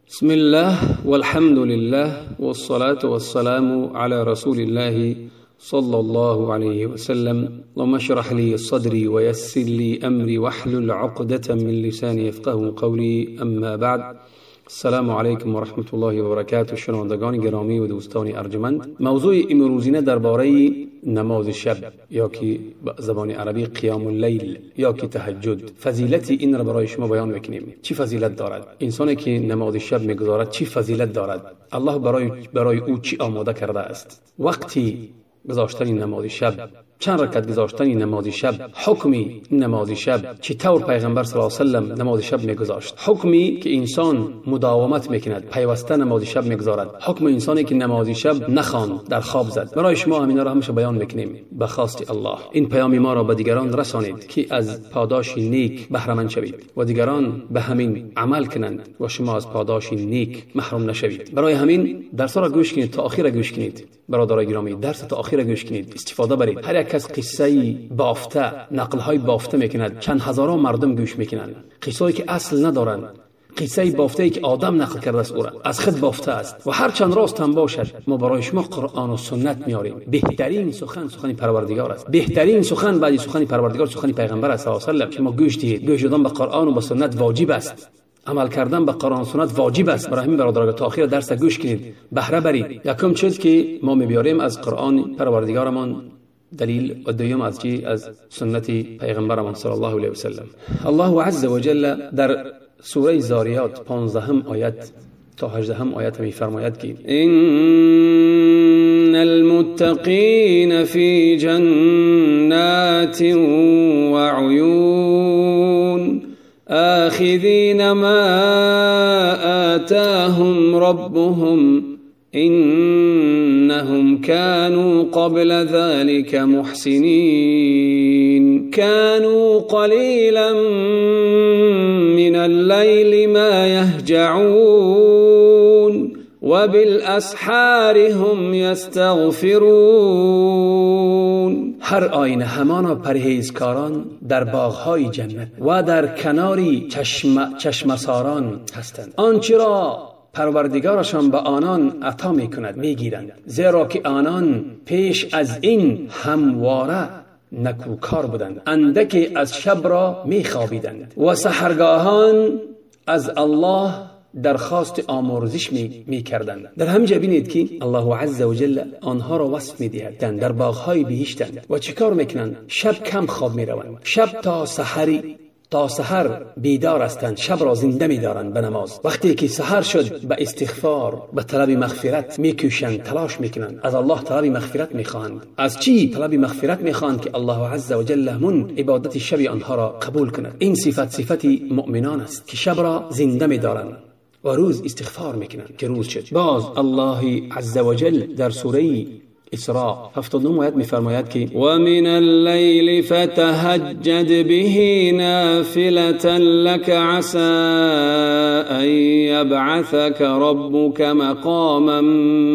بسم الله والحمد لله والصلاة والسلام على رسول الله صلى الله عليه وسلم. اللهم اشرح لي صدري ويسر لي أمري واحلل عقدة من لساني يفقه قولي. اما بعد، السلام علیکم و رحمت الله و برکاته. شنوندگان گرامی و دوستان ارجمند، موضوع امروزینه درباره نماز شب یا که به زبان عربی قیام اللیل یا که تهجد، فضیلت این را برای شما بیان میکنیم. چی فضیلت دارد؟ انسانی که نماز شب میگذارد چی فضیلت دارد؟ الله برای او چی آماده کرده است؟ وقتی گذاشتن نماز شب، چند رکعت گذاشتن نماز شب، حکمی نماز شب، چطور پیغمبر صلی الله علیه و سلم نماز شب میگذاشت، حکمی که انسان مداومت میکند، پیوسته نماز شب میگذارد، حکم انسانی که نماز شب نخواند، در خواب زد. برای شما همینا را همیشه بیان میکنیم. به خواست الله این پیام ما را به دیگران رسانید که از پاداش نیک بهره مند شوید و دیگران به همین عمل کنند و شما از پاداش نیک محروم نشوید. برای همین درس را گوش کنید، تا آخر گوش کنید. برادرای گرامی، درس تا آخر گوش کنید، استفاده برید. هر یک از قصه بافته، نقل های بافته میکند، چند هزاران مردم گوش میکنند. قصه‌ای که اصل ندارند، قصه بافته ای که آدم نقل کرده است، او را از خود بافته است و هر چند راست هم باشد، ما برای شما قرآن و سنت میاریم. بهترین سخن سخن پروردگار است. بهترین سخن بعد سخن پروردگار سخن پیغمبر است صلی الله علیه و سلم. شما گوش دهید. گوش دادن به قرآن و به سنت واجب است. عمل کردن به قرآن و سنت واجب است. برای همین برادران تا آخر درس گوش کنید، بهره برید. یکم چیز که ما میبیاریم از قرآن پروردگارمان دلیل، و دوم از چی؟ از سنت پیغمبرمان صلی الله علیه و سلم. الله عز وجل در سوره زاریات 15 آیت تا 18 آیت می فرماید که ان المتقین فی جنات وعیون آخذین ما آتاهم ربهم إنهم كانوا قبل ذلك محسنين. كانوا قليلا من الليل ما يهجعون وبالأسحار هم يستغفرون. هر آینه همانا پرهیزکاران در باغهای جنت و در کناری چشمساران هستند. آنچه را پروردگارشان به آنان عطا میکند میگیرند، زیرا که آنان پیش از این همواره نکوکار بودند. اندکی از شب را میخوابیدند و سحرگاهان از الله درخواست آمرزش میکردند. در همینجا بینید که الله عز وجل آنها را وصف میدهد. در باغهای بهشتند و چیکار میکنند؟ شب کم خواب میروند، شب تا سحر بیدار هستند، شب را زنده می‌دارند به نماز. وقتی که سحر شد به استغفار، به طلب مغفرت میکوشند، تلاش میکنند، از الله طلب مغفرت میخواهند. از چی طلب مغفرت میخواهند؟ که الله عز وجل من عبادت شب آنها را قبول کند. این صفت صفت مؤمنان است که شب را زنده می‌دارند و روز استغفار میکنند که روز شد. باز الله عز وجل در سوره اسراء 79 آیت می‌فرماید که ومن اللیل فتهجد به نافلة لك عسى ان يبعثك ربك مقاما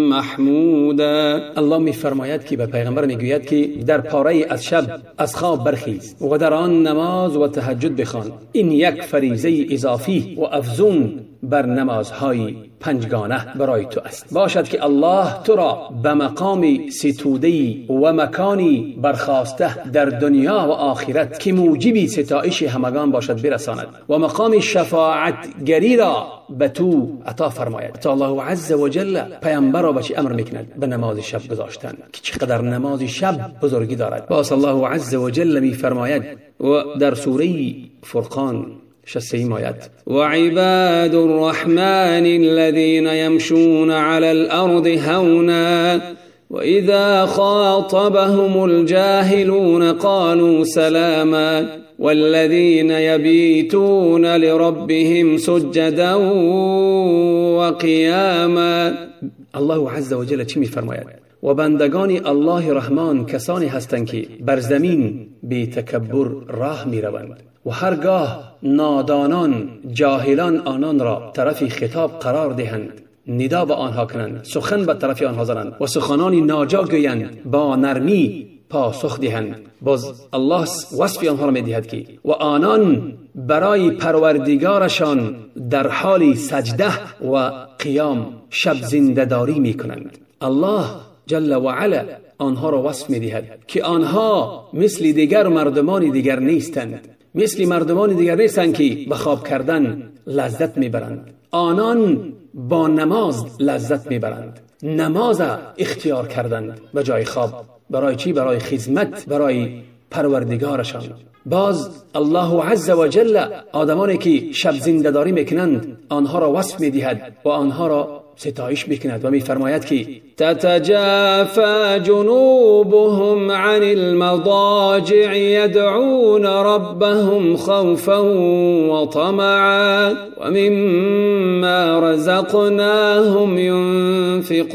محمودا. الله می‌فرماید که به پیغمبر میگوید که در پاره از شب از خواب برخیز و در آن نماز و تهجد بخوان. این یک فریضه اضافی و افزون بر نمازهای پنجگانه برای تو است. باشد که الله تو را به مقام ستوده‌ای و مکانی برخاسته در دنیا و آخرت که موجب ستایش همگان باشد برساند و مقام شفاعتگری را به تو عطا فرماید. تا الله عز وجل پیامبر را به چی امر میکند؟ به نماز شب گذاشتن، که چقدر نماز شب بزرگی دارد. باز الله عز وجل میفرماید و در سوره فرقان 63 آیت: وعباد الرحمن الذين يمشون على الأرض هونا وإذا خاطبهم الجاهلون قالوا سلاما والذين يبيتون لربهم سجدا وقياما. الله عز وجل چی می‌فرماید؟ و بندگان الله رحمان کسانی هستند که بر زمین بی تکبر راه می‌روند و هرگاه نادانان جاهلان آنان را طرف خطاب قرار دهند، ندا به آنها کنند، سخن به طرف آنها زنند و سخنان ناجا گویند، با نرمی پاسخ دهند. باز الله وصف آنها را میدهد که و آنان برای پروردگارشان در حال سجده و قیام شب زنده داری میکنند. الله جل و علا آنها را وصف میدهد که آنها مثل دیگر مردمان دیگر نیستند، مثل مردمان دیگر نیستند که به خواب کردن لذت میبرند. آنان با نماز لذت میبرند، نماز اختیار کردند به جای خواب. برای چی؟ برای خدمت برای پروردگارشان. باز الله عز و جل آدمانی که شب زنده داری میکنند آنها را وصف میدهد و آنها را ستایش میکند و میفرماید که تتجافى جنوبهم عن المضاجع يدعون ربهم خوفا وطمعا ومما رزقناهم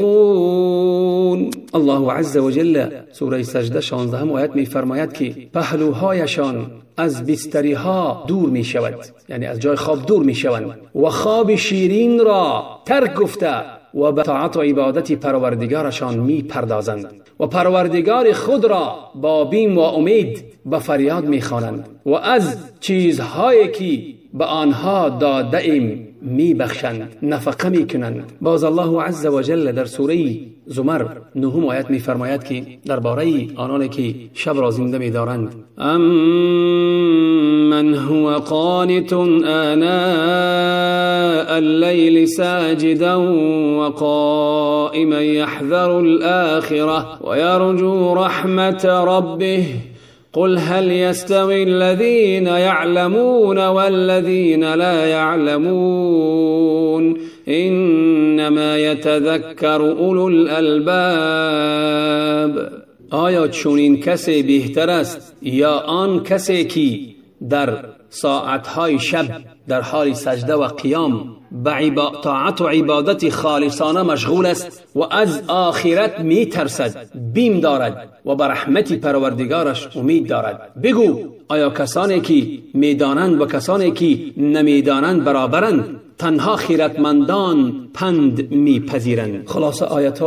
ينفقون. الله عز وجل سوره سجده 16 آیت میفرماید که پهلوهایشان از بستری ها دور می شود، یعنی از جای خواب دور می شوند و خواب شیرین را ترک گفته و به طاعت و عبادت پروردگارشان می پردازند و پروردگار خود را با بیم و امید به فریاد می خوانند و از چیزهایی که به آنها داده ایم می بخشند، نفقه می کنند. باز الله عز و جل در سوره زمر 9 آیت می فرماید که درباره آنانی که شب را زنده می دارند، امن هو قانت آناء الليل ساجدا وقائما يحذر الآخرة ويرجو رحمة ربه قل هل يستوي الذين يعلمون والذين لا يعلمون إنما يتذكر أولو الألباب. آیا چنین کسی بهتر است یا آن کسی که در ساعتهای شب در حال سجده و قیام به طاعت و عبادت خالصانه مشغول است و از آخرت می ترسد، بیم دارد و به رحمت پروردگارش امید دارد؟ بگو آیا کسانی که میدانند و کسانی که نمیدانند برابرند؟ تنها خیرتمندان پند میپذیرند. خلاصه آیات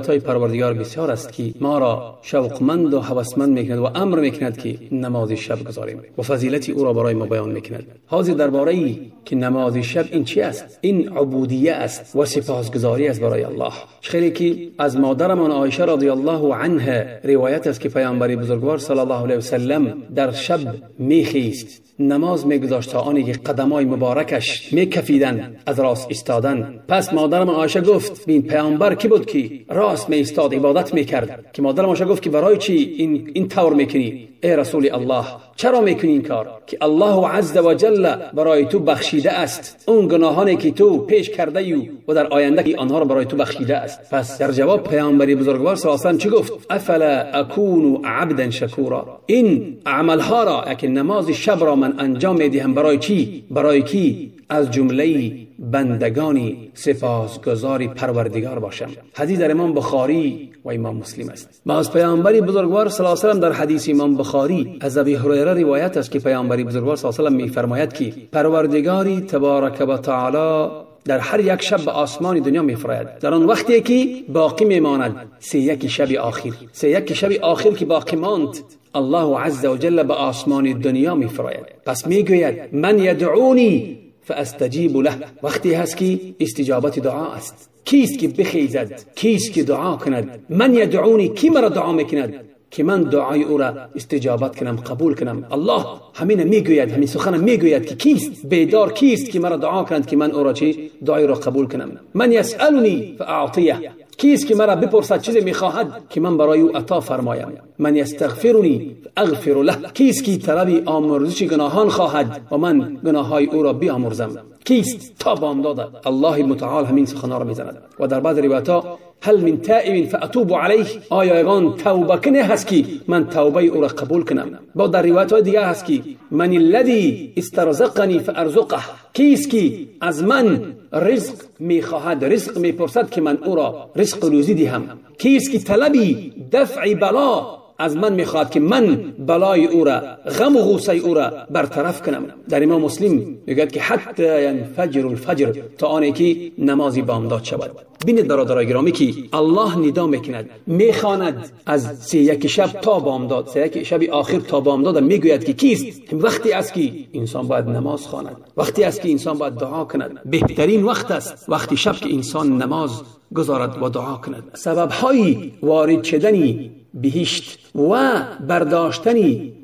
های پروردگار بسیار است که ما را شوقمند و هوسمند میکند و امر میکند که نماز شب گذاریم و فضیلت او را برای ما بیان میکند. حاضر درباره که نماز شب این چی است؟ این عبودیه است و سپاسگزاری است برای الله. خیلی که از مادرمان عایشه رضی الله عنها روایت است که پیامبر بزرگوار صلی الله علیه و سلم در شب میخیست، نماز میگذاشت تا آنی که قدمای مبارکش میکفیدند از راست ایستادن. پس مادرم عایشه گفت این پیامبر کی بود که راست می ایستاد عبادت میکرد؟ که مادرم عایشه گفت که برای چی این طور میکنی ای رسول الله؟ چرا میکنی این کار که الله عز و جل برای تو بخشیده است اون گناهانی که تو پیش کرده ای و در آینده آنها را برای تو بخشیده است؟ پس در جواب پیامبر بزرگوار صلی الله علیه و چی گفت؟ افلا اکون عبدا شکورا. این عملها را که نماز شب را من انجام میدهم برای چی؟ برای کی؟ از جمله بندگانی سپاسگزاری پروردگار باشم. حدیث در امام بخاری و امام مسلم است. ما از پیامبر بزرگوار صلی الله علیه و سلم در حدیث امام بخاری از ابی هریره روایت است که پیامبر بزرگوار صلی الله علیه و سلم میفرماید که پروردگاری تبارک و تعالی در هر یک شب به آسمان دنیا میفراید، در آن وقتی که باقی میماند 31 شب آخر، 31 شب آخر که باقی ماند الله عز وجل به آسمان دنیا میفراید. پس میگوید من یدعونی فاستجیب له. وقتی هست که استجابت دعا است. کیست که بخیزد؟ کیست که دعا کند؟ من یدعونی، کی مرا دعا میکند که من دعای او را استجابت کنم، قبول کنم؟ الله همین میگوید، همین سخن میگوید که کیست بیدار، کیست که مرا دعا کند که من او را چی دعای را قبول کنم؟ من یسألنی فاعطیه، کیست که مرا بپرسد چیزی میخواهد که من برای او عطا فرمایم؟ من یستغفرنی فاغفر له، کیست که طلب آمرزش گناهان خواهد و من گناههای او را بیامرزم؟ کیست تا بامداد الله متعال همین سخنها را میزند. و در بعض روایت‌ها هل من تائب فاتوب علیه، آیا یگان توبه کنه هست که من توبه او را قبول کنم؟ با در روایت های دیگه هست که من الذی استرزقنی فارزقه، کیست که از من رزق میخواهد، رزق میپرسد که من او را رزق روزی دهم؟ کیست که طلبی دفع بلا از من میخواهد که من بلای او را، غم و غصه او را برطرف کنم. در امام مسلم میگوید که حتی ینفجر الفجر، تا آنی که نماز بامداد شود. بینید برادرای گرامی که الله ندا میکند، میخواند از 31 شب تا بامداد، 31 شب آخر تا بامداد میگوید که کیست. وقتی است که انسان باید نماز خواند، وقتی است که انسان باید دعا کند. بهترین وقت است وقتی شب که انسان نماز گذارد و دعا کند. سبب های وارد شدن بهشت و برداشتن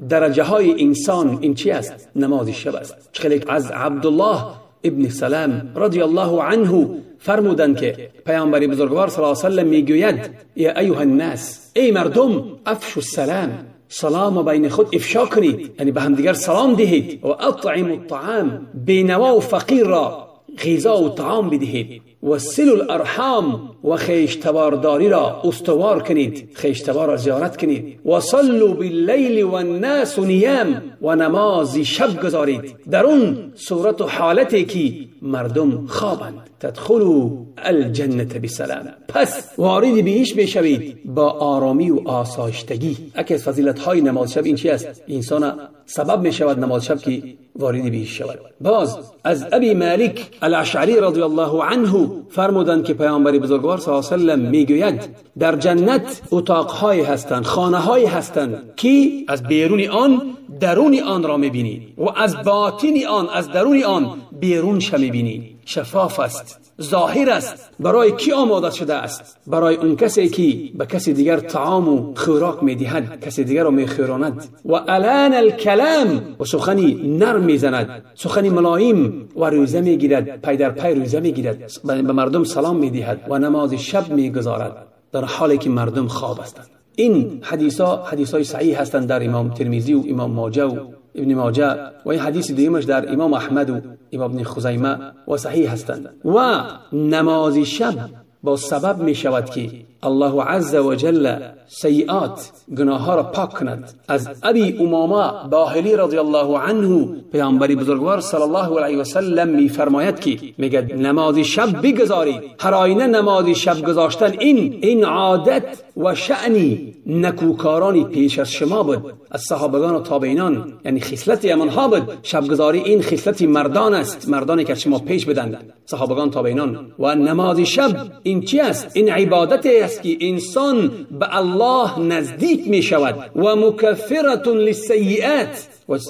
درجه های انسان این چی است؟ نماز شب است. خیلی از عبدالله ابن سلام رضی الله عنه فرمودند که پیامبر بزرگوار صلی الله علیه و سلم میگوید یا ایها الناس، ای مردم، افشوا السلام، سلام بین خود افشا کنید، یعنی به همدیگر سلام دهید، و اطعموا الطعام، بینوا و فقیر را غذا و طعام بدهید، و صلوا الارحام، و خویشتوارداری را استوار کنید، خویشتوار را زیارت کنید، و صلوا باللیل والناس نیام، و نماز شب گذارید در اون صورت و حالتی که مردم خوابند. تدخلوا الجنة بسلام، پس وارد بهشت میشوید با آرامی و آسایشتگی. یکی از فضیلت های نماز شب این چی است؟ انسان سبب میشود نماز شب که وارد بهشت شود. باز از ابی مالک الاشعری رضی الله عنه فرمودند که پیامبر بزرگوار صلی الله علیه و سلم میگوید در جنت اتاقهای هستند، خانه های هستند که از بیرون آن درون آن را میبینی و از باطن آن، از درون آن بیرون میبینی. شفاف است، ظاهر است. برای کی آماده شده است؟ برای اون کسی که به کسی دیگر طعام و خوراک میدهد، کسی دیگر را میخوراند. و الان الکلام، و سخنی نرم میزند، سخنی ملایم، و روزه میگیرد، پی در پی روزه میگیرد، به مردم سلام میدهد و نماز شب میگذارد در حالی که مردم خواب هستند. این حدیث ها حدیث های صحیح هستند در امام ترمذی و امام ماجه و ابن ماجه، و این حدیث دیمش در امام احمد و امام ابن خزیمه و صحیح هستند. و نماز شب با سبب می شود که الله عز و جل سیئات، گناه ها را پاک کند. از ابی امامه باهلی رضی الله عنه پیامبر بزرگوار صلی الله علیه و سلم می فرماید که میگه نماز شب بگذارید. هر آینه نماز شب گذاشتن این عادت و شأنی نکوکارانی پیش از شما بود، از صحابگان و تابعینان، یعنی خصلت آنها بود. شبگزاری این خصلت مردان است، مردانی که از شما پیش بدند، صحابگان تابعینان. و نماز شب این چی است؟ این عبادت است که انسان به الله نزدیک می شود و مکفرة للسیئات،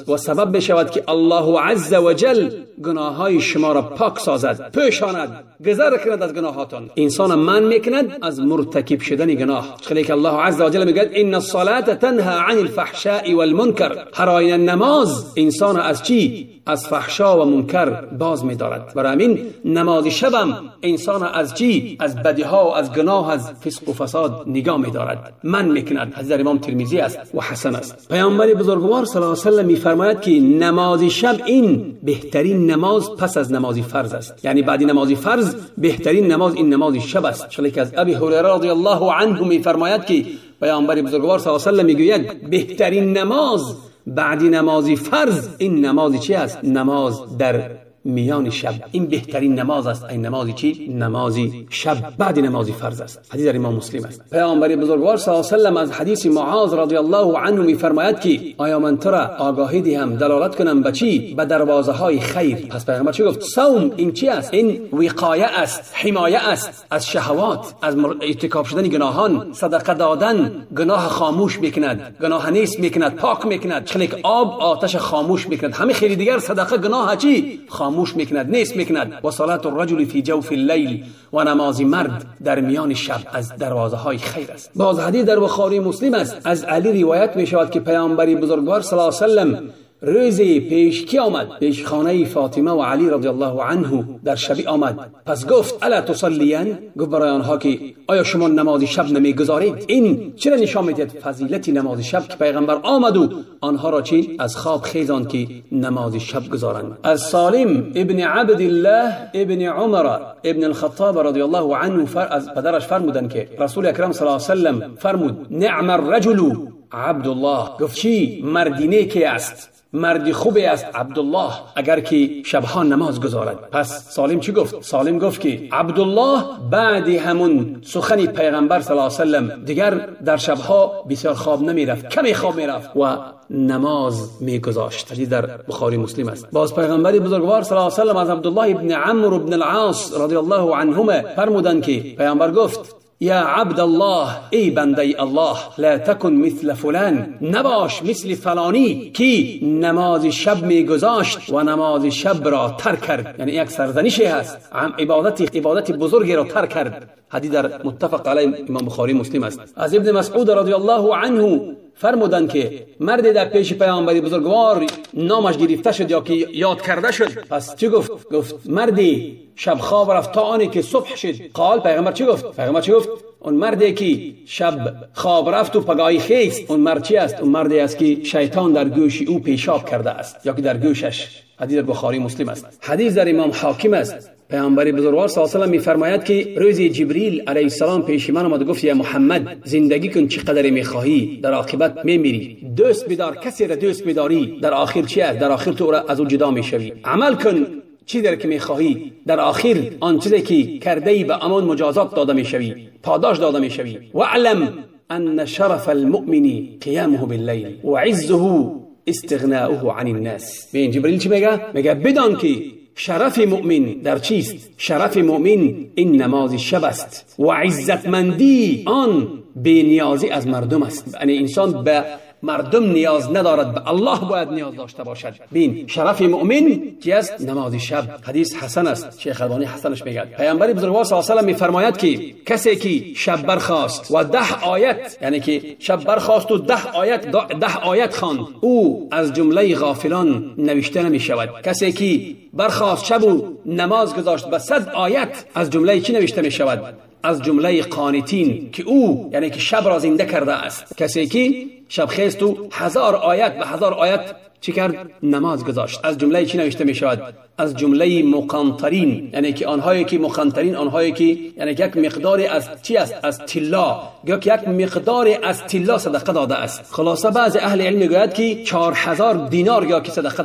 و سبب می شود که الله عز وجل گناه های شما را پاک سازد، پوشاند، گذر کند از گناهاتان. انسان من میکند از مرتکب شدن گناه. خیلی که الله عز وجل میگه ان الصلاة تنهى عن الفحشاء والمنکر، هر آینه نماز انسان از چی؟ از فحشا و منکر باز می‌دارد. برای همین نماز شبم انسان از چی؟ از بدیها و از گناه، از فسق و فساد نگاه می‌دارد، من میکند. حدیث در امام ترمذی است و حسن است. پیامبر بزرگوار صلی الله علیه و سلم می‌فرماید که نماز شب این بهترین نماز پس از نماز فرض است، یعنی بعد نماز فرض بهترین نماز این نماز شب است. چون که از ابی هریره رضی الله عنه می‌فرماید که پیامبر بزرگوار صلی الله علیه و سلم میگوید بهترین نماز بعد نماز فرض این نماز چی است؟ نماز در میان شب. این بهترین نماز است. این نماز چی؟ نماز شب بعد نماز فرض است. حدیث در امام مسلم است. پیامبر بزرگوار صلی الله علیه و سلم از حدیث معاذ رضی الله عنه میفرماید که آیا من تو را آگاهی دهم، دلالت کنم به چی؟ به دروازه های خیر. پس پیامبر چی گفت؟ صوم این چی است؟ این وقایه است، حمایه است از شهوات، از ارتکاب شدن گناهان. صدقه دادن گناه خاموش میکند، گناه نیست میکند، پاک میکند. چون که آب آتش خاموش میکند. همه خیر دیگر صدقه گناه چی؟ خاموش میکند، نیست میکند. و صلات الرجل فی جوف اللیل، و نماز مرد در میان شب از دروازه های خیر است. باز حدیث در بخاری مسلم است، از علی روایت می شود که پیامبر بزرگوار صلی الله علیه و سلم روزی پیش کی آمد؟ پیش خانه فاطمه و علی رضی الله عنه در شبی آمد. پس گفت الا تصلیان؟ گفت برای آنها که آیا شما نماز شب نمیگذارید؟ این چرا نشان میدهد فضیلت نماز شب که پیغمبر آمد و آنها را چی؟ از خواب خیزاند که نماز شب گذارند. از سالم ابن عبدالله ابن عمر ابن الخطاب رضی الله عنه از پدرش فرمودند که رسول اکرم صلی الله علیه و سلم فرمود نعم الرجل عبدالله. گفت چی؟ مردی نیکی است مردی خوبی است عبدالله اگر که شبها نماز گذارد. پس سالم چی گفت؟ سالم گفت که عبدالله بعد همون سخن پیغمبر صلی الله علیه و سلم دیگر در شبها بسیار خواب نمی رفت، کمی خواب می رفت و نماز می گذاشت. حدیث در بخاری مسلم است. باز پیغمبر بزرگوار صلی الله علیه و سلم از عبدالله ابن عمرو بن العاص رضی الله عنهما فرمودند که پیغمبر گفت یا عبد الله، ای بنده الله، لا تکن مثل فلان، نباش مثل فلانی که نماز شب میگذاشت و نماز شب را ترک کرد. یعنی یک سرزنشی هست، عبادت بزرگی را ترک کرد. حدیث در متفق علیه امام بخاری مسلم است. از ابن مسعود رضی الله عنه فرمودند که مرد در پیش پیامبر بزرگوار نامش گرفته شد یا که یاد کرده شد. پس چی گفت؟ گفت مردی شب خواب رفت تا آنی که صبح شد. قال پیغمبر چی گفت؟ پیغمبر چی گفت؟ اون مردی که شب خواب رفت و پگاهی خیست، اون مرد چی است؟ اون مردی است که شیطان در گوش او پیشاب کرده است یا که در گوشش. حدیث در بخاری مسلم است. حدیث در امام حاکم است. پیامبر بزرگوار صلی الله علیه و سلم میفرماید که روزی جبریل علیه السلام پیش من آمد و گفت یا محمد، زندگی کن چقدر میخواهی، در عاقبت میمیری. دوست بدار کسی را دوست بداری، در آخر چی است؟ در آخر تو را از او جدا میشوی. عمل کن چیزی را که میخواهی، در آخر آن چیزی که کرده ای به امان مجازات داده میشوی، پاداش داده میشوی. واعلم ان شرف المؤمن قیامه باللیل وعزه استغناؤه عن الناس. ببین جبریل چی میگه؟ میگه بدان که شرف مؤمن در چیست؟ شرف مؤمن این نماز شب است و عزتمندی آن بی نیازی از مردم است. یعنی انسان به مردم نیاز ندارد، به الله باید نیاز داشته باشد. بین شرف مؤمن چی است؟ نماز شب. حدیث حسن است، شیخ البانی حسنش میگه. پیامبر بزرگوار صلی الله علیه و سلم میفرماید که کسی که شب برخاست و 10 آیت، یعنی که شب برخاست و 10 آیت خواند، او از جمله غافلان نوشته نمی شود. کسی که برخاست شب و نماز گذاشت به 100 آیت، از جمله چی نوشته می شود؟ از جمله قانتین، که او یعنی که شب را زنده کرده است. کسی که شب خیست و 1000 آیت به 1000 آیت چی کرد؟ نماز گذاشت، از جمله چی نوشته می شود؟ از جمله مقنطرین، یعنی که آنهایی که مقنطرین، آنهایی که یعنی یک مقدار از چی است؟ از طلا، یا که یک مقدار از طلا صدقه داده است. خلاصه بعض اهل علم میگوید که 4000 دینار یا که صدقه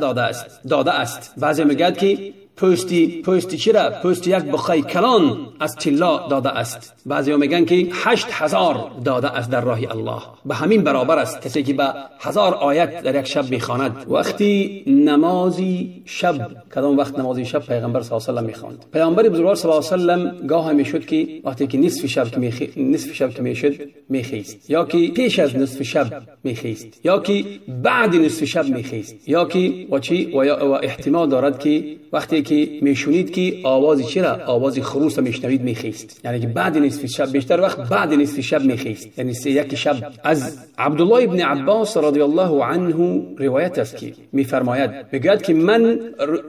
داده است. بعضی میگوید که پوستی چرا؟ پوست یک بخای کلان از طلا داده است. بعضی میگن که 8000 داده است در راه الله. به همین برابر است کسی که به 1000 آیت در یک شب میخواند. وقتی نمازی شب، کدام وقت نمازی شب پیغمبر صلی الله علیه و سلم میخواند؟ پیغمبر بزرگوار صلی الله علیه و سلم گاه میشد که وقتی که نصف شب که میشد میخیست، یا که پیش از نصف شب میخیست، یا که بعد نصف شب میخیست، یا که و چی و احتمال دارد که وقتی که میشونید که آواز چرا؟ آواز خروس میشنوید میخیست، یعنی که بعد نصف شب، بیشتر وقت بعد نصف شب میخیست، یعنی 1 شب. از عبدالله ابن عباس رضی الله عنه روایت است که میفرماید، میگوید که من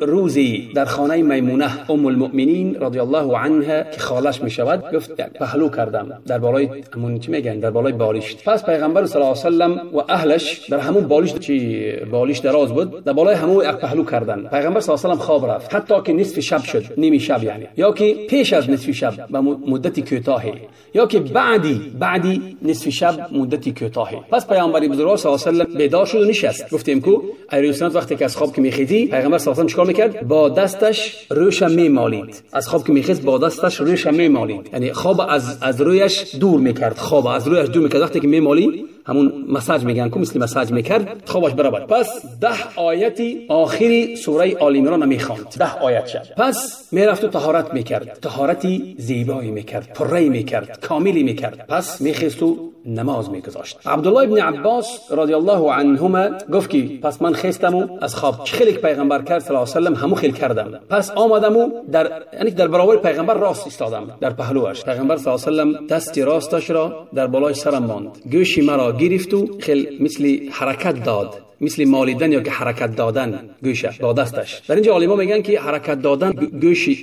روزی در خانه میمونه ام المؤمنین رضی الله عنها که خالش میشود، گفت پهلو کردم در بالای همون چی میگن، در بالای بالشت. پس پیغمبر صلی الله علیه و سلم و اهلش در همون بالشت، چی بالشت دراز بود، در بالای همون پهلو کردن. پیغمبر صلی الله علیه و سلم خواب رفت حتی که نصف شب شد، نیمی شب یعنی، یا که پیش از نصف شب به مدتی کوتاهی، یا که بعدی نصف شب مدتی کوتاهی. پس پیامبر بزرگوار صلی الله علیه و سلم بیدار شد و نشست. گفتیم کو ایروسنات وقتی که از خواب که میخیزی، پیغمبر صلی الله علیه و سلم چیکار میکرد؟ با دستش روش میمالید. از خواب که میخیز با دستش روش میمالید، یعنی خواب از رویش دور میکرد، خواب از رویش دور میکرد. وقتی که میمالی همون مساج میگن کو، مثل مساج میکرد خوابش برآورد. پس 10 آیت آخری سوره آل عمران میخواند، 10 آیت شد. پس میرفت و طهارت میکرد، طهارتی زیبایی میکرد، پره میکرد، کاملی میکرد. پس میخست و نماز میگذاشت. عبدالله ابن عباس رضی الله عنهما گفت که پس من خستم و از خواب خیلی که پیغمبر کرد صلی الله علیه و سلم همو خیل کردم. پس آمدم و در برابر پیغمبر راست ایستادم، در پهلوش. پیغمبر صلی الله علیه و سلم دست راستش را در بالای سرم ماند، گوشی مرا گرفت و خیل مثل حرکت داد، مثل مالیدن یا که حرکت دادن گوشه با دستش. در اینجا عالما میگن که حرکت دادن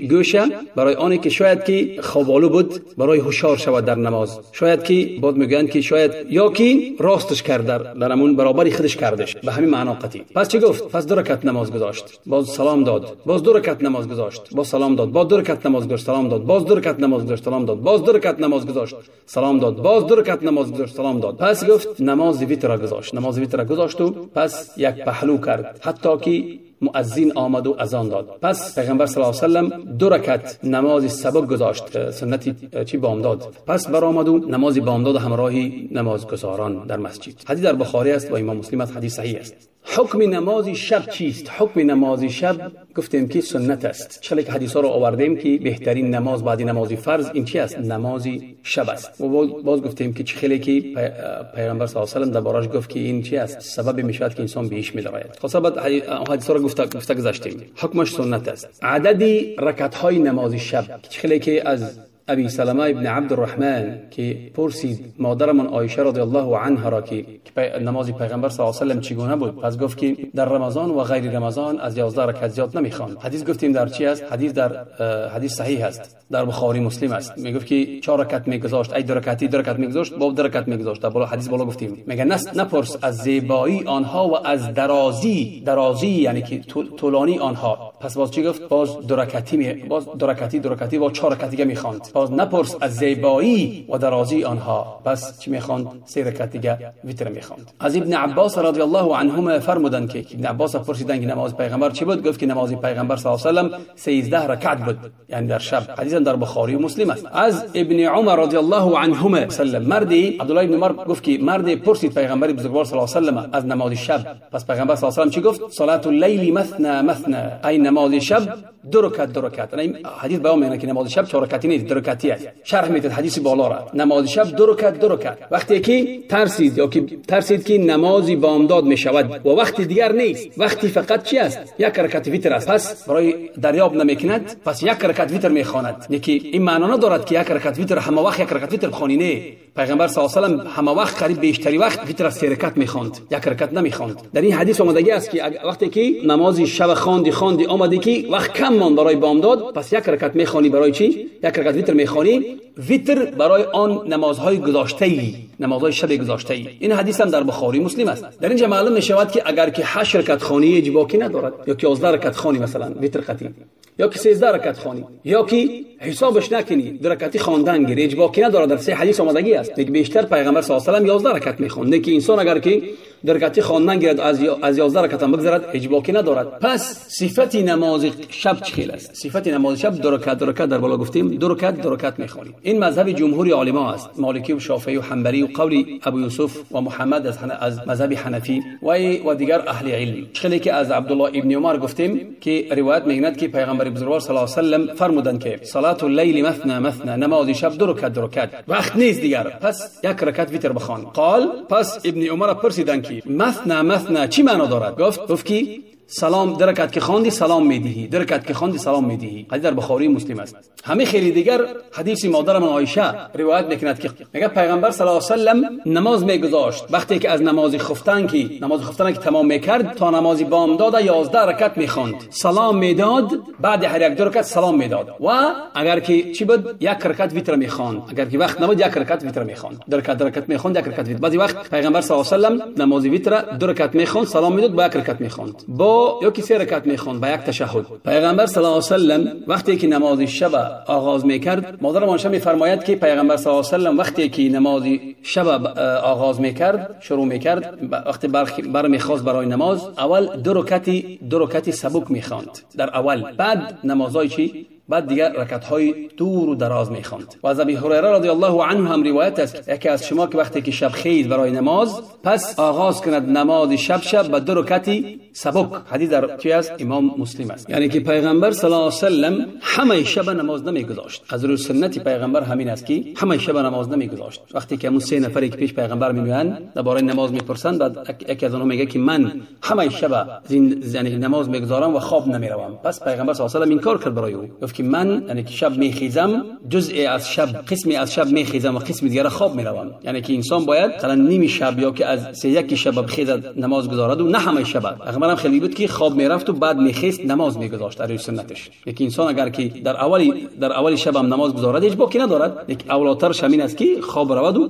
گوشه برای آنی که شاید که خوابالو بود برای هوشیار شود در نماز، شاید که بعد میگن که شاید یا که راستش کرد در همون برابری خودش کردش، به همین معنا قطعی. پس چی گفت؟ پس 2 رکعت نماز گذاشت، باز سلام داد، باز 2 رکعت نماز گذاشت، باز سلام داد، باز 2 رکعت نماز گذاشت، سلام داد، باز 2 رکعت نماز گذاشت، سلام داد، باز 2 رکعت نماز گذاشت، سلام داد، باز 2 رکعت نماز گذاشت، سلام داد. پس گفت نماز ویتر را گذاشت، نماز ویتر را گذاشت و پس یک پهلو کرد حتی که مؤذن آمد و اذان داد. پس پیغمبر صلی الله علیه و سلم 2 رکعت نماز سبک گذاشت، سنتی چی بامداد. پس برآمد و نماز بامداد همراهی نمازگزاران در مسجد. حدیث در بخاری است و امام مسلم است، حدیث صحیح است. حکم نماز شب چیست؟ حکم نماز شب گفتیم که سنت است. چون که حدیث ها رو آوردیم که بهترین نماز بعد نماز فرض این چی است؟ نماز شب است. و باز گفتیم که چه که پیغمبر صلی الله علیه و سلم دربارش گفت که این چی است؟ سبب میشود که انسان بهش می‌دراید. خلاص بعد حدیث ها رو گفته گذشتیم. حکمش سنت است. عدد رکعت های نماز شب چه که از ابی سلمه ابن عبدالرحمن که پرسید مادرمان عایشه رضی الله عنها را که نماز پیغمبر صلی الله علیه و سلم چگونه بود، پس گفت که در رمضان و غیر رمضان از 11 رکعت زیاد نمیخواند. حدیث گفتیم در چی است؟ حدیث در حدیث صحیح است، در بخاری مسلم است. میگفت که 4 رکعت میگذاشت، ای 2 رکعتی 2 رکعت میگذاشت، با 2 رکعت میگذاشت. در بالا حدیث بالا گفتیم میگه نپرس از زیبایی آنها و از درازی یعنی که طولانی آنها. پس باز چی گفت؟ باز 2 رکعتی، باز 2 رکعتی 2 رکعتی با 4 رکعت دیگه میخواند. باز نپرس از زیبایی و درازی آنها. پس چی میخواند؟ 3 رکعت دیگه ویتر میخواند. از ابن عباس رضی الله عنهما فرمودند که ابن عباس پرسیدند که نماز پیغمبر چی بود؟ گفت که نماز پیغمبر صلی الله علیه و سلم 13 رکعت بود، یعنی در شب. حدیث در بخاری و مسلم است. از ابن عمر رضی الله عنهما سلم مردی عبدالله ابن عمر گفت که مردی پرسید پیغمبر بزرگوار صلی الله علیه و سلم از نماز شب. پس پیغمبر صلی الله علیه و سلم چی گفت؟ صلاه اللیل مثنى مثنى، ای نماز شب 2 رکعت 2 رکعت. این حدیث بیان میکنه که نماز شب 4 رکعتی نیست، 2 رکعتی است. شرح میده حدیث بالا را. نماز شب 2 رکعت 2 رکعت. وقتی که ترسید یا که ترسید که نمازی بامداد میشود و وقتی دیگر نیست، وقتی فقط چی است؟ 1 رکعت ویتر است. پس برای دریاب نمیکند، پس 1 رکعت ویتر میخواند. یکی این معنا ندارد که 1 رکعت ویتر همه وقت 1 رکعت ویتر بخوانی، نه. پیغمبر صلی الله علیه و سلم همه وقت قریب بیشتری وقت ویتر 3 رکعت میخواند، 1 رکعت نمیخواند. در این حدیث آمدگی است که وقتی که نماز شب خواندی آمدی که وقت کم ماند برای بامداد، پس 1 رکعت میخوانی. برای چی؟ 1 رکعت ویتر میخوانی، ویتر برای آن نمازهای گذاشته‌ای، نمازهای شب گذاشته‌ای. این حدیث هم در بخاری مسلم است. در اینجا معلوم میشود که اگر که 8 رکعت خوانی هیچ باکی ندارد، یا که 11 رکعت خوانی مثلا ویتر قطعی، یا که 13 رکعت خوانی، یا که حسابش نکنی 2 رکعتی خواندن گیری، هیچ باکی ندارد. در سه حدیث آمدگی است که بیشتر پیغمبر صلی الله علیه و سلم 11 رکعت میخوند. نه که انسان اگر که 2 رکعتی خواندن گیرد از 11 رکعت هم بگذرد هیچ باکی ندارد. پس صفت نماز شب چه است؟ صفت نماز شب 2 رکعت 2 رکعت در بالا گفتیم، 2 رکعت 2 رکعت میخوانیم. این مذهب جمهور علما است، مالکی و شافعی و حنبلی و قول ابو یوسف و محمد از مذهب حنفی و دیگر اهل علم. چخلی که از عبدالله ابن عمر گفتیم که روایت میگند که پیغمبر بزرگوار صلی الله علیه و سلم فرمودند که صلاه اللیل مثنى مثنى، نماز شب 2 رکعت 2 رکعت، وقت نیست دیگر، پس 1 رکعت ویتر بخوان. قال پس ابن عمر پرسیدند که مثنى مثنى چی معنا دارد؟ گفت که سلام 2 رکعت که خواندی سلام میدهی، 2 رکعت که خواندی سلام میدهی. حدیث در بخاری مسلم است. همه خیلی دیگر حدیث مادرمان عایشه روایت میکند که میگه پیغمبر صلی الله علیه و سلم نماز میگذاشت، وقتی که از نماز خفتن که نماز خفتن که تمام میکرد تا نماز بامداد 11 رکعت میخواند، سلام میداد، بعد هر یک 2 رکعت سلام میداد. و اگر که چی بود؟ 1 رکعت ویتر میخواند، اگر که وقت نبود 1 رکعت ویتر میخواند، 2 رکعت 2 رکعت میخواند، 1 رکعت ویتر. بعضی وقت پیغمبر صلی الله علیه و سلم نماز ویتر 2 رکعت میخواند، سلام میداد، با 1 رکعت میخواند، با یا که 3 رکعت میخوند با یک تشهد. پیغمبر صلی الله علیه و سلم وقتی که نماز شب آغاز میکرد، مادر عایشه میفرماید که پیغمبر صلی الله علیه و سلم وقتی که نماز شب آغاز میکرد، شروع میکرد، وقتی برمیخواست برای نماز، اول 2 رکعت سبک میخواند در اول، بعد نمازهای چی؟ بعد دیگر رکعت های دور و دراز میخواند. و از ابی هریره رضی الله عنه هم روایت است یکی از شما که وقتی که شب خیز برای نماز، پس آغاز کند نماز شب به 2 رکعت سبک. حدیث در چی است؟ امام مسلم است. یعنی که پیغمبر صلی الله علیه و سلم همه شب نماز نمیگذاشت. از روی سنت پیغمبر همین است که همه شب نماز نمیگذاشت. وقتی که همون 3 نفری که پیش پیغمبر میآیند درباره نماز میپرسند، بعد یکی از آنها میگه که من همه شب یعنی نماز میگذارم و خواب نمیروم. پس پیغمبر صلی الله علیه و سلم این کار کرد برای او، گفت که گفت که من یعنی که شب میخیزم، جزئی از شب، قسمی از شب میخیزم و قسم دیگر خواب میروم. یعنی که انسان باید مثلا نیم شب یا که از سه یک شب بخیزد نماز گزارد و نه همه شب. پیغمبرم خیلی بود که خواب میرفت و بعد میخیست نماز میگذاشت در سنتش. یک انسان اگر که در اول شب هم نماز گزارد هیچ باکی ندارد. یک اولاترش همین است که خواب رود و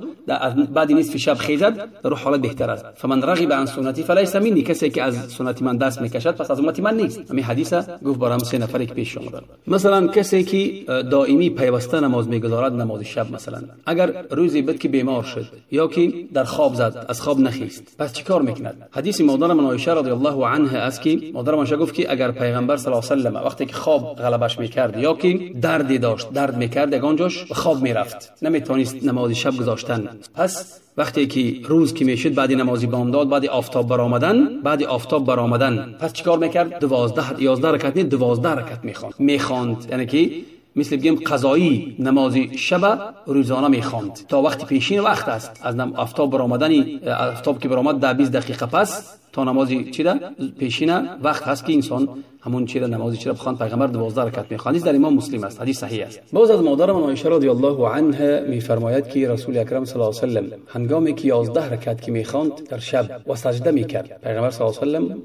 بعد نصف شب خیزد در حالت بهتر است. فمن رغب عن سنتی فلیس منی، کسی که از سنت من دست میکشد پس از امت من نیست. همین حدیث گفت برام سه نفری که پیش آمدن. مثلا کسی که دائمی پیوسته نماز میگذارد، نماز شب مثلا، اگر روزی بود که بیمار شد یا که در خواب زد از خواب نخیست، پس چیکار میکند؟ حدیث مادر من عایشه رضی الله عنها است که مادر من گفت که اگر پیغمبر صلی الله علیه و سلم وقتی که خواب غلبش میکرد یا که دردی داشت، درد میکرد یگانجاش خواب میرفت، نمیتونست نماز شب گذاشتن. پس وقتی که روز که میشد بعد نمازی بامداد، بعد آفتاب برآمدن، پس چیکار میکرد؟ 12 11 رکعت نه 12 رکعت میخواند. یعنی که مثل بگیم قضایی نماز شب روزانه میخواند تا وقت پیشین وقت است. از آفتاب برآمدن، آفتاب که برآمد در 20 دقیقه پس تا نماز چی ده پیشینه وقت هست که انسان همون چیز نمازی چرا بخوان. پیغمبر 12 رکعت میخواند. حدیث در امام مسلم است، حدیث صحیح است. باز از مادر من عایشه رضی الله عنها میفرماید که رسول اکرم صلی الله علیه و سلم هنگامی که 11 رکعت که میخواند در شب و سجده میکرد، پیغمبر صلی الله علیه و سلم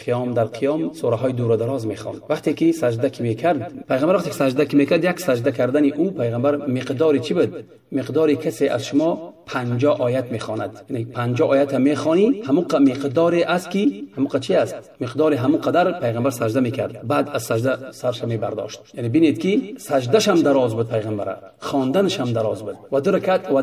قیام در قیام سوره های دور و دراز میخواند. وقتی که سجده که میکرد پیغمبر، وقتی که سجده که میکرد، یک سجده کردن او پیغمبر مقدار چی بود؟ مقدار کسی از شما 50 آیت میخواند. یعنی 50 آیت هم میخوانی، همون مقدار است که همون چی است؟ مقدار همون قدر پیغمبر سجده میکرد. بعد از سجده سرش میبرداشت. یعنی ببینید که سجدهش هم دراز بود پیغمبر، خواندنش هم دراز بود و دو رکعت و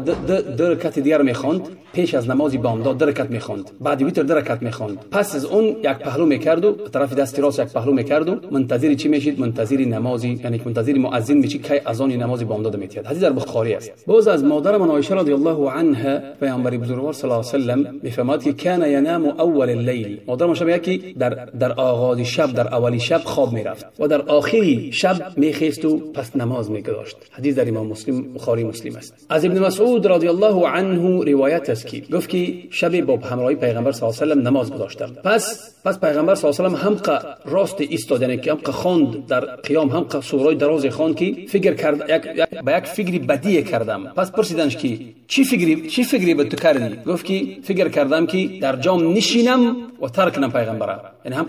دو رکعت دیگر میخواند پیش از نماز بامداد، دو رکعت میخواند، بعد ویتر دو رکعت میخواند. پس از اون یک پهلو میکرد و طرف دست راست یک پهلو میکرد و منتظر چی میشید؟ منتظر نمازی، یعنی منتظر مؤذن میشید که اذان نماز بامداد میتید. حدیث در بخاری است. باز از مادر من عایشه رضی الله عنها پیامبر بزرگوار صلی الله علیه و سلم میفرماد که کان ینام اول اللیل. مادر من میگه که در آغاز شب، در اول شب خواب میرفت و در آخری شب میخیست و پس نماز میگذاشت. حدیث در امام مسلم، بخاری مسلم است. از ابن مسعود رضی الله عنه روایت است که گفت که شب با همراهی پیغمبر صلی الله علیه و سلم نماز گذاشتم. پس پیغمبر صلی الله علیه و سلم هم راست ایستاد، یعنی که هم خواند در قیام، هم سوره دراز خواند که فکر کرد با یک فکری بدی کردم. پس پرسیدنش که چی فکری به تو کردی؟ گفت که فکر کردم که در جام نشینم و ترک کنم پیغمبره. یعنی هم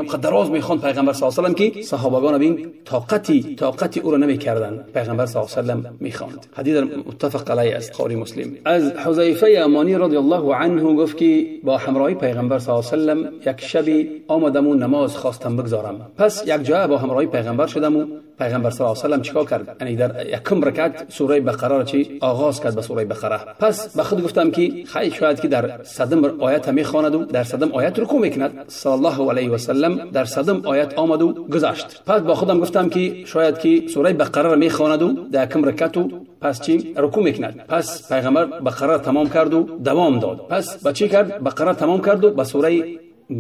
هم دراز میخوند پیغمبر صلی الله علیه و سلم که صحابگان بین طاقتی او را نمیکردن. پیغمبر صلی الله علیه و سلم میخواند. حدیث متفق علیه است، بخاری مسلم. از حذیفه یمانی رضی الله عنه گفت که با همراهی پیغمبر صلی الله علیه و سلم یک شبی آمدم و نماز خواستم بگذارم. پس یک جا با همراهی پیغمبر شدم و پیغمبر صلی الله علیه و سلم چیکار کرد؟ یعنی در یکم رکعت سوره بقره را چی آغاز کرد به سوره بقره. پس به خود گفتم که خیلی شاید که در صدم آیت میخواند و در صدم آیت رکوع میکند. صلی الله علیه و سلم در صدم آیت آمد و گذشت. پس با خودم گفتم که شاید که سوره بقره را میخواند و در یکم رکعت و پس چی رکوع میکند. پس پیغمبر بقره تمام کرد و دوام داد. پس با چی کرد؟ بقره تمام کرد و به سوره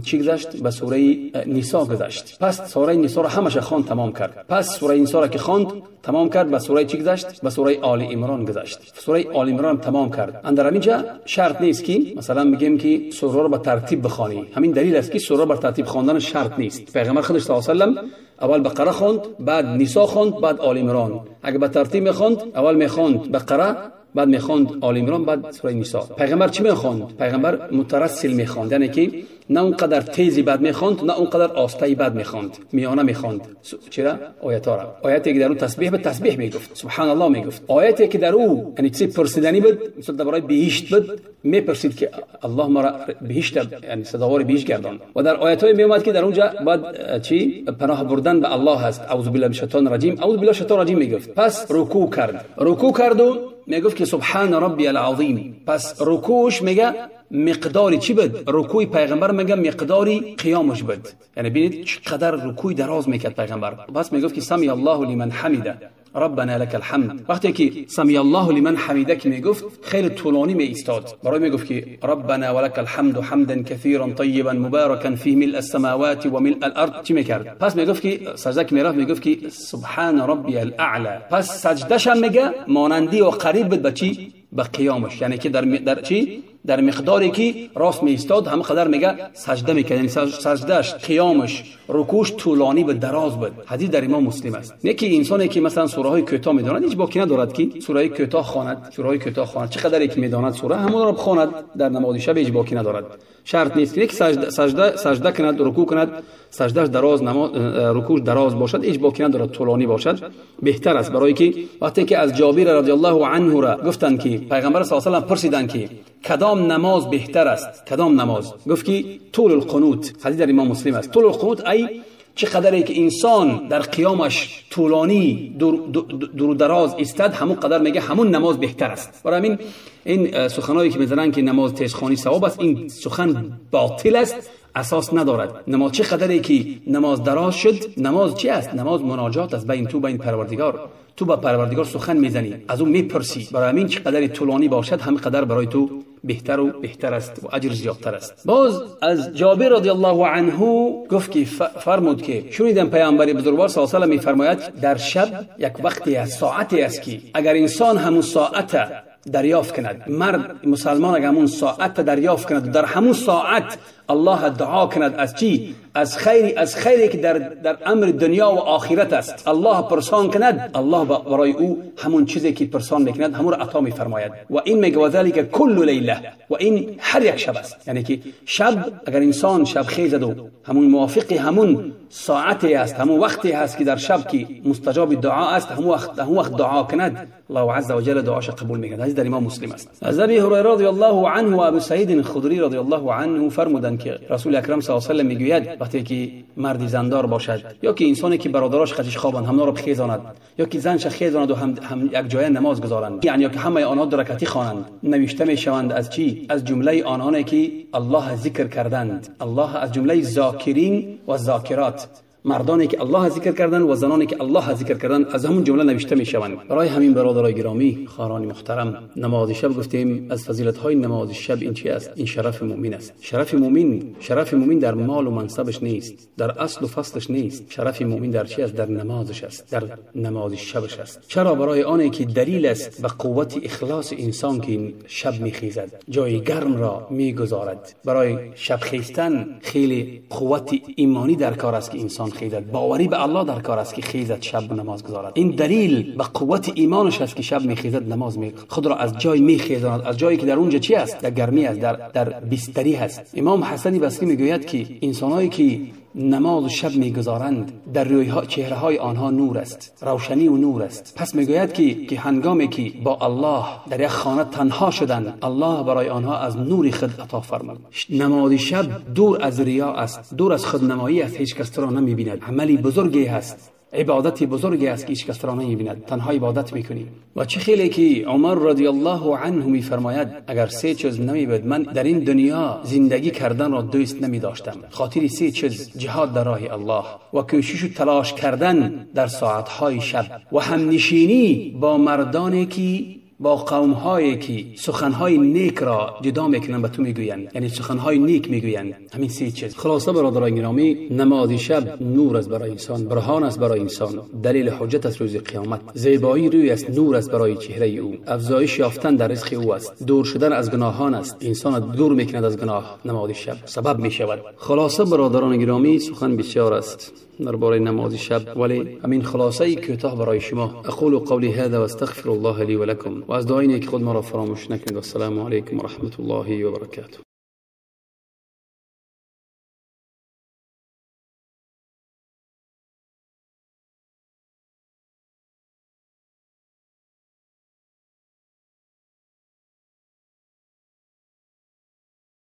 چی گذشت؟ به سوره نساء گذشت. پس سوره نساء را همش خواند تمام کرد. پس سوره نساء را که خواند تمام کرد، به سوره چی گذشت؟ به سوره آل عمران گذشت. سوره آل عمران تمام کرد. اندر اینجا شرط نیست که مثلا بگیم که سوره را به ترتیب بخوانی. همین دلیل است که سوره را به ترتیب خواندن شرط نیست. پیغمبر خودش صلی الله علیه و سلم اول بقره خواند، بعد نساء خواند، بعد آل عمران. اگه به ترتیب میخواند، اول میخواند بقره، بعد میخواند آل عمران، بعد سوره نساء. پیغمبر چی میخواند؟ پیغمبر مترسل میخواند، یعنی که نه اونقدر تیزی بد میخواند، نه اونقدر آسته‌ای بد میخواند، میانه میخواند. چرا؟ آیات را. آیاتی که در اون تسبیح به تسبیح میگفت، سبحان الله میگفت. آیاتی که در او یعنی چیزی پرسیدنی بود، مثلا درباره بهشت بود، میپرسید که الله ما را بهشت، یعنی سزاوار بهشت گردان. و در آیات‌های میومد که در اونجا بعد چی؟ پناه بردن به الله هست، اعوذ بالله من الشیطان الرجیم، اعوذ بالله الشیطان الرجیم میگفت. پس رکوع کرد، رکوع کرد و میگفت که سبحان ربی العظیم. پس رکوعش میگه مقداری چی بود؟ رکوع پیغمبر میگه مقداری قیامش بود. یعنی ببینید چقدر رکوع دراز میکرد پیغمبر. پس میگفت که سمی الله لمن حمیده ربنا لك الحمد. وقتی که سمی الله لمن حمیده که میگفت خیلی طولانی می ایستاد. برای میگفت که ربنا ولك الحمد حمدا كثيرا طيبا مباركا فيه ملء السماوات وملء الارض چی میکرد؟ پس میگفت که سجده که میرفت میگفت که سبحان ربی الاعلى. پس سجدهش هم میگه مانندی و قریب بود به چی؟ به قیامش. یعنی که در چی؟ در مقداری که راست می ایستاد همه قدر میگه سجده میکرد، یعنی سجدهش، قیامش، رکوعش طولانی بود، دراز بود. حدیث در امام مسلم است. نه که انسانی که مثلا سوره های کوتاه میداند هیچ باکی ندارد که سوره کوتاه خواند، سوره های کوتاه خواند، چقدر که میداند سوره همون را بخواند در نماز شب هیچ باکی ندارد. شرط نیست که سجده کند، رکوع کند، سجدهش دراز، نماز رکوعش دراز باشد، هیچ باکی ندارد، طولانی باشد بهتر است. برای که وقتی که از جابر رضی الله عنه را گفتند که پیغمبر صلی الله علیه و سلم پرسیدند که کدام نماز بهتر است، کدام نماز، گفت که طول القنوت. حدیث در امام مسلم است. طول القنوت ای چقدری که انسان در قیامش طولانی دور دراز ایستاد، همون قدر میگه همون نماز بهتر است. برای همین این سخنایی که میزنن که نماز تیزخوانی ثواب است، این سخن باطل است، اساس ندارد. نماز چه قدری که نماز دراز شد، نماز چی است؟ نماز مناجات است بین تو بین پروردگار. تو با پروردگار سخن میزنی، از اون میپرسی. برای همین چه قدری طولانی باشد هم قدر برای تو بهتر و بهتر است و اجر زیادتر است. باز از جابر رضی الله عنه گفت که فرمود که شنیدم پیامبر بزرگوار صلی الله علیه و سلم میفرماید در شب یک وقتی است، ساعتی است که اگر انسان همون ساعت دریافت کند، مرد مسلمان اگر همون ساعت دریافت کند، در همون ساعت الله دعا کند از چی؟ از خیری، از خیری که در امر دنیا و آخرت است، الله پرسان کند، الله برای او همون چیزی که پرسان میکند همون را عطا میفرماید. و این میگه و ذلک کل لیله، و این هر یک شب است. یعنی که شب اگر انسان شب خیزد و همون موافق همون ساعتی است، همون وقتی هست که در شب که مستجاب دعا است، همون وقت دعا کند، الله عز وجل دعاش قبول میکند. حدیث در امام مسلم است. از ابی هریره رضی الله عنه و ابو سعید خدری رضی الله عنه فرمودند که رسول اکرم صلی الله علیه و سلم میگوید وقتی که مردی زندار باشد یا که انسانی که برادراش خدش خوابند همنا را بخیزاند، یا که زنش خیزاند و هم یک جای نماز گذارند، یعنی یا که همه آنها دو رکعتی خوانند، نوشته میشوند از چی؟ از جمله آنانی که الله ذکر کردند، الله از جمله ذاکرین و ذاکرات، مردانی که الله ذکر کردند و زنانی که الله ذکر کردند، از همون جمله نوشته میشوند. برای همین برادرای گرامی، خواهران محترم، نماز شب گفتیم از فضیلت های نماز شب این چی است؟ این شرف مؤمن است. شرف مؤمن، شرف مؤمن در مال و منصبش نیست، در اصل و فصلش نیست. شرف مؤمن در چی است؟ در نمازش است، در نماز شبش است. چرا؟ برای آنی که دلیل است به قوت اخلاص انسان که شب میخیزد، جای گرم را میگذارد. برای شب خیستن خیلی قوت ایمانی در کار است که انسان خیزد، باوری به الله در کار است که خیزد شب نماز گذارد. این دلیل به قوت ایمانش است که شب میخیزد نماز می خود را از جای میخیزاند، از جایی که در اونجا چی است؟ در گرمی است، در بستری هست. امام حسن بصری میگوید که انسانایی که نماز شب میگذارند در روی چهره های آنها نور است، روشنی و نور است. پس میگوید که هنگامی که با الله در یک خانه تنها شدند، الله برای آنها از نور خود عطا فرمود. نماز شب دور از ریا است، دور از خودنمایی است، هیچ کس را نمیبیند. عملی بزرگی هست، عبادت بزرگی است که هیچ کس را نمیبیند، تنها عبادت میکنی. و چه خیلی که عمر رضی الله عنه میفرماید اگر سه چیز نمیبود من در این دنیا زندگی کردن را دوست نمیداشتم. خاطر سه چیز: جهاد در راه الله، و کوشش و تلاش کردن در ساعتهای شب، و همنشینی با مردانی که با قوم هایی که سخنهای نیک را جدا میکنند به تو میگویند، یعنی سخنهای نیک میگویند. همین سه چیز. خلاصه برادران گرامی، نماز شب نور است برای انسان، برهان است برای انسان، دلیل حجت است روز قیامت، زیبایی روی است، نور است برای چهره او، افزایش یافتن در رزق او است، دور شدن از گناهان است، انسان دور میکند از گناه. نماز شب سبب میشود. خلاصه برادران گرامی، سخن بسیار است درباره نماز شب، ولی همین خلاصه کوتاه برای شما. اقول قولی هذا واستغفر الله لي ولكم. و از دعای نیک خود ما را فراموش نکنید. السلام علیکم و رحمت الله و برکاته.